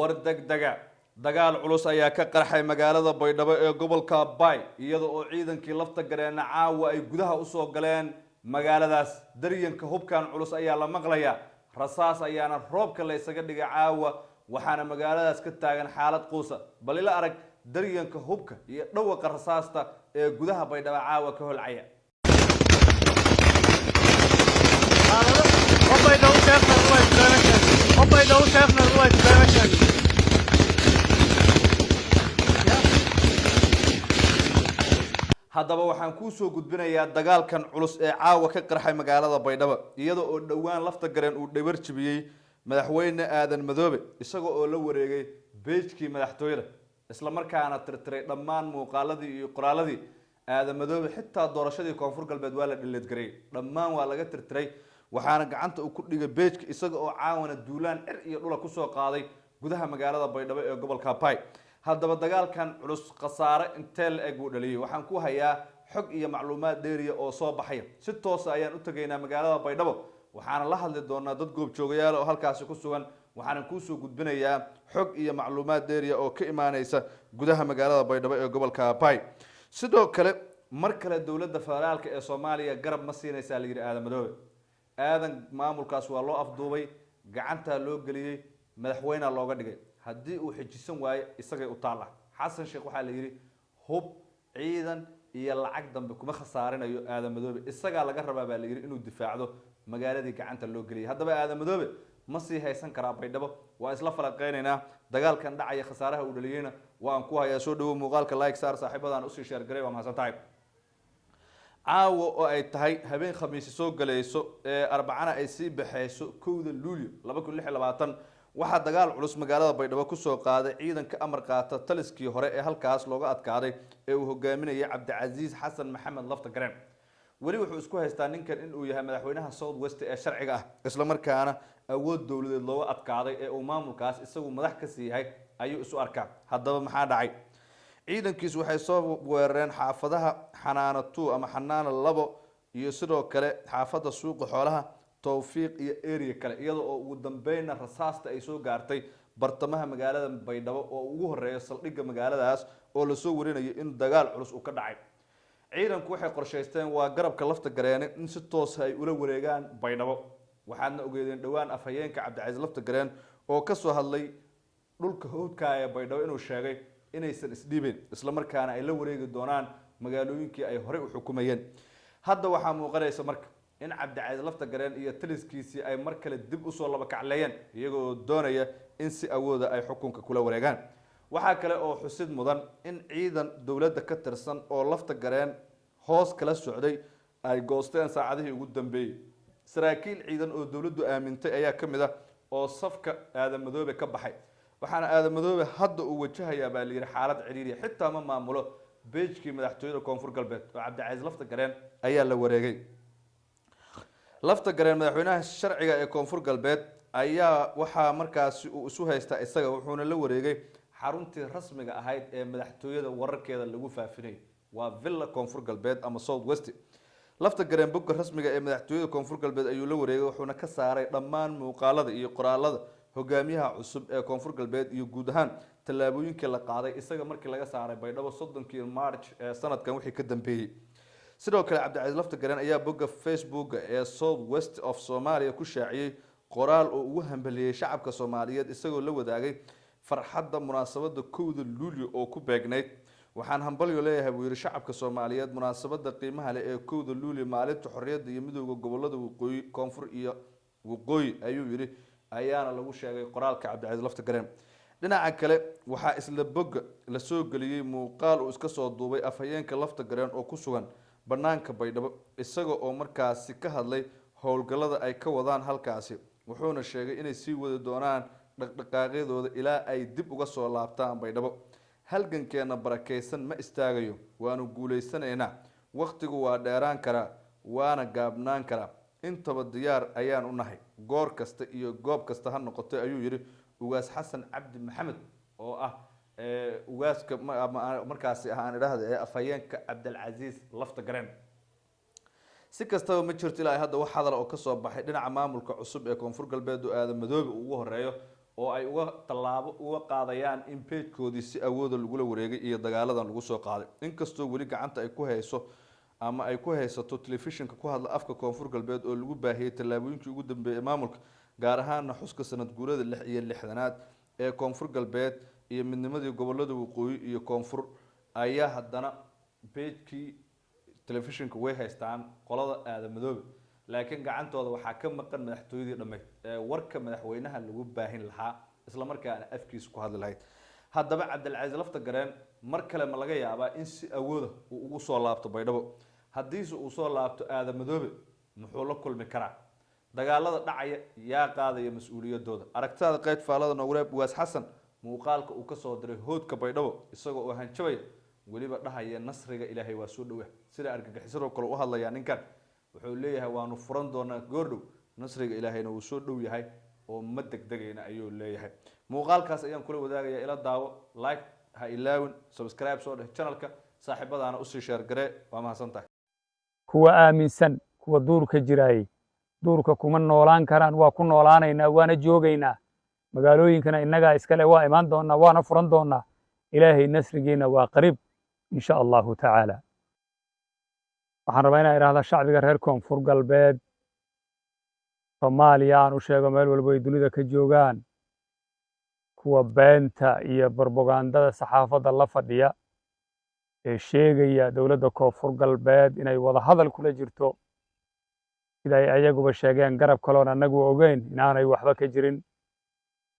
War degdega, dagaal culus ayaa ka qarxay magaalada Baydhabo ee gobolka Bay, iyada oo ciidankii Lafta Gareena caawa ay gudaha usoo galeen magaaladaas. Daryanka hubkan culus ayaa la maqlayaa, rasaas ayaana roobka la isaga dhigay caawa, waxaana magaaladaas ka taagan xaalad quusa. Bal ila arag daryanka hubka iyo dhawaqa rasaasta ee gudaha Baydhabo caawa ka holcaya. Haddaba waxaan kuusoo gudbinayaa dagaalkan culus ee caawa ka qarxay magaalada Baydhabo, iyada oo dhowaan Lafta Gareen uu dhabar jibiyey madaxweyne Aadan Madoobe, isaga oo la wareegay page-kii madaxtooyada, isla markaana tirtiray dhammaan muuqaaladii iyo qoraaladii Aadan Madoobe. Xitaa doorashadii Koonfur Galbeed waa la dhileedgareeyey, dhammaan waa laga tirtiray, waxaana gacanta uu ku dhigay page-ka, isaga oo caawana duulaan cir iyo dhula kusoo qaaday gudaha magaalada Baydhabo ee gobolka Bay. Haddaba dagaalkan culus khasaare intee la eg uu dhaliyey? Waxaan ku hayaa xog iyo macluumaad dheeriya oo soo baxaya. Si toosa ayaan u tegaynaa magaalada Baydhabo, waxaana la hadli doonaa dad goobjoogayaal oo halkaasi ku sugan. Waxaana kuusoo gudbinayaa xog iyo macluumaad dheeriya oo ka imaaneysa gudaha magaalada Baydhabo ee gobolka Bay. Sidoo kale, mar kale dowladda federaalka ee Soomaaliya garab ma siinaysaa la yidhi Aadan Madoobe. Aadan maamulkaas waa loo afduubay, gacantaa loo geliyey, madaxweynea looga dhigay. Haddii uu xejisan waayo, isagay u taalla. Xasan Sheekh waxaa la yidhi hub, ciidan iyo lacag dambe kuma khasaarinayo Aadan Madoobe. Isagaa laga rabaa baa la yidhi inuu difaacdo magaaladii gacanta loo geliyay. Haddaba Aadan Madoobe ma sii haysan karaa Baydhabo? Waa isla falaqeynaynaa. Dagaalkan dhacaya khasaaraha uu dhaliyeyna waan ku hayaa. Soo dhawo, muuqaalka like saar, saaxiibadaan usii share garay. Waa mahadsan tahay. Caawa oo ay tahay habeen Khamiisi soo galayso ee Arbacana ay sii baxeyso, 1da Luulyo 2026, waxaa dagaal culus magaalada Baydhabo kusoo qaaday ciidanka amar qaata taliskii hore ee halkaas looga adkaaday ee uu hogaaminayay Cabdicasiis Xasan Maxamed Lafta Gareen. Weli wuxuu isku haystaa ninkan inuu yahay madaxweynaha South West ee sharciga ah, islamarkaana awood dowladeed looga adkaaday ee uu maamulkaas isagu madax ka sii yahay ayuu isu arkaa. Haddaba maxaa dhacay? Ciidankiisu waxay soo weerareen xaafadaha Xanaano 2 ama Xanaano 2 iyo sidoo kale xaafadda Suuqa Xoolaha, Towfiiq iyo area kale, iyada oo ugu dambeynna rasaasta ay soo gaartay bartamaha magaalada Baydhabo oo ugu horeeya saldhigga magaaladaas, oo lasoo warinayo in dagaal culus uu ka dhacay. Ciidanku waxay qorshaysteen, waa garabka Lafta Gareene, in si toosa ay ula wareegaan Baydhabo. Waxaadna ogeedeen dhowaan afhayeenka Cabdicasiis Lafta Gareen oo kasoo hadlay dhulka howdka ee Baydhabo inuu sheegay inaysan isdhiibeen, islamarkaana ay la wareegi doonaan magaalooyinkii ay horey u xukumayeen. Hadda waxaa muuqanaysa marka in Cabdicasiis Lafta Gareen iyo taliskiisii ay mar kale dib usoo laba kacleeyeen, iyagoo doonaya in si awooda ay xukunka kula wareegaan. Waxaa kale oo xusid mudan in ciidan dowladda ka tirsan oo Lafta Gareen hoos kala socday ay goosteen saacadihii ugu dambeeyey. Saraakiil ciidan oo dowladdu aamintay ayaa ka mid ah oo safka Aadan Madoobe ka baxay, waxaana Aadan Madoobe hadda uu wajahayaa baa la yidhi xaalad cidhiiriya. Xitaa ma maamulo page-kii madaxtooyada Koonfur Galbeed oo Cabdicasiis Lafta Gareen ayaa la wareegay. Lafta Gareen, madaxweynaha sharciga ee Koonfur Galbeed, ayaa waxaa markaasi uu isu haystaa isaga, wuxuuna la wareegay xaruntii rasmiga ahayd ee madaxtooyada wararkeeda lagu faafinayay, waa Villa Koonfur Galbeed ama South West. Lafta Gareen bogga rasmiga ee madaxtooyada Koonfur Galbeed ayuu la wareegay, wuxuuna ka saaray dhammaan muuqaalada iyo qoraalada hogaamiyaha cusub ee Koonfur Galbeed iyo guud ahaan tallaabooyinkii la qaaday isaga markii laga saaray Baydhabo 30-kii March ee sanadkan wixii ka dambeeyey. Sidoo kale, Cabdicasiis Lafta Gareen ayaa bogga Facebook ee South West of Somalia ku shaaciyey qoraal oo ugu hambaliyey shacabka Soomaaliyeed, isagoo la wadaagay farxadda munaasabadda 1da Luulyo oo ku beegnayd. "Waxaan hambalyo leeyahay," buu yihi, "shacabka Soomaaliyeed munaasabadda qiimaha leh ee 1da Luulyo, maalinta xorriyadda iyo midowda gobolada waqooyi, koonfur iyo waqooyi," ayuu yidhi, ayaana lagu sheegay qoraalka Cabdicasiis Lafta Gareen. Dhinaca kale, waxaa isla bogga lasoo geliyey muuqaal uu iska soo duubay afhayeenka Lafta Gareen oo ku sugan banaanka Baydhabo, isaga oo markaasi ka hadlay howlgallada ay ka wadaan halkaasi, wuxuuna sheegay inay sii wadi doonaan dhaqdhaqaaqyadooda ilaa ay dib uga soo laabtaan Baydhabo. "Halgankeena barakaysan ma istaagayo, waanu guulaysanaynaa. Wakhtigu waa dheeraan karaa, waana gaabnaan karaa, intaba diyaar ayaan u nahay, goor kasta iyo goob kasta ha noqotay," ayuu yidhi Ugaas Xasan Cabdi Maxamed oo ah ugaaska markaasi ah, aan idhaahda, ee afhayeenka Cabdilcasiis Lafta Gareen. Si kastaba, ma jirto ilaa hadda wax hadal oo kasoo baxay dhinaca maamulka cusub ee Koonfur Galbeed oo Aadan Madoobe uu ugu horeeyo oo oo ay uga tallaabo uga qaadayaan in page-koodii si awooda lagula wareegay iyo dagaaladan lagu soo qaaday. Inkastoo weli gacanta ay ku hayso ama ay ku haysato telefishinka ku hadla afka Koonfur Galbeed oo lagu baahiyey tallaabooyinkii ugu dambeeyey ee maamulka, gaar ahaana xuska sanad guurada 66aad ee Koonfur Galbeed iyo midnimadii gobolada waqooyi iyo koonfur, ayaa haddana page-kii telefishinka way haystaan qolada Aadan Madoobe, laakiin gacantooda waxaa ka maqan madaxtooyadii dhammeyd ee warka madaxweynaha lagu baahin lahaa, isla markaana afkiisa ku hadli lahayd. Haddaba Cabdilcasiis Lafta Gareen mar kale ma laga yaabaa in si awooda uu ugu soo laabto Baydhabo? Haddiise uu soo laabto Aadan Madoobe, muxuu la kulmi karaa? Dagaalada dhacaya yaa qaadaya mas-uuliyadooda? Aragtidaada qayd faalada noogu reeb. Waas Xasan muuqaalka uu kasoo diray hoodka Baydhabo, isagoo oo hanjabaya, weliba dhahaya nasriga Ilaahay waa soo dhowa, sida argagixisadoo kale u hadlayaa ninkan. Wuxuu leeyahay waanu furan doonaa goordhow, nasriga Ilaahayna wuu soo dhow yahay oo ma degdegayna ayuu leeyahay. Muuqaalkaas ayaan kula wadaagaya, ila daawo. Like ha ilaawin, subscribe soo dheh channelka, saaxiibadaana usii share garee. Waa mahadsan tahay. Kuwa aaminsan kuwa duurka jiraayey duurka kuma noolaan karaan. Waa ku noolaanaynaa, waana joogaynaa. Magaalooyinkana innagaa iskale, waa imaan doonnaa, waana furan doonnaa. Ilaahay nasrigiina waa qariib, insha Allahu tacaala. Waxaan rabaa inaan idhahda shacbiga reer Koonfur Galbeed Soomaaliya, aan u sheego meel walbo ay dunida ka joogaan, kuwa beenta iyo brobagandada saxaafadda la fadhiya ee sheegaya dowladda Koonfur Galbeed inay wada hadal kula jirto, sida ay ayaguba sheegeen garab kaloon annagu ogeyn, inaanay waxba ka jirin.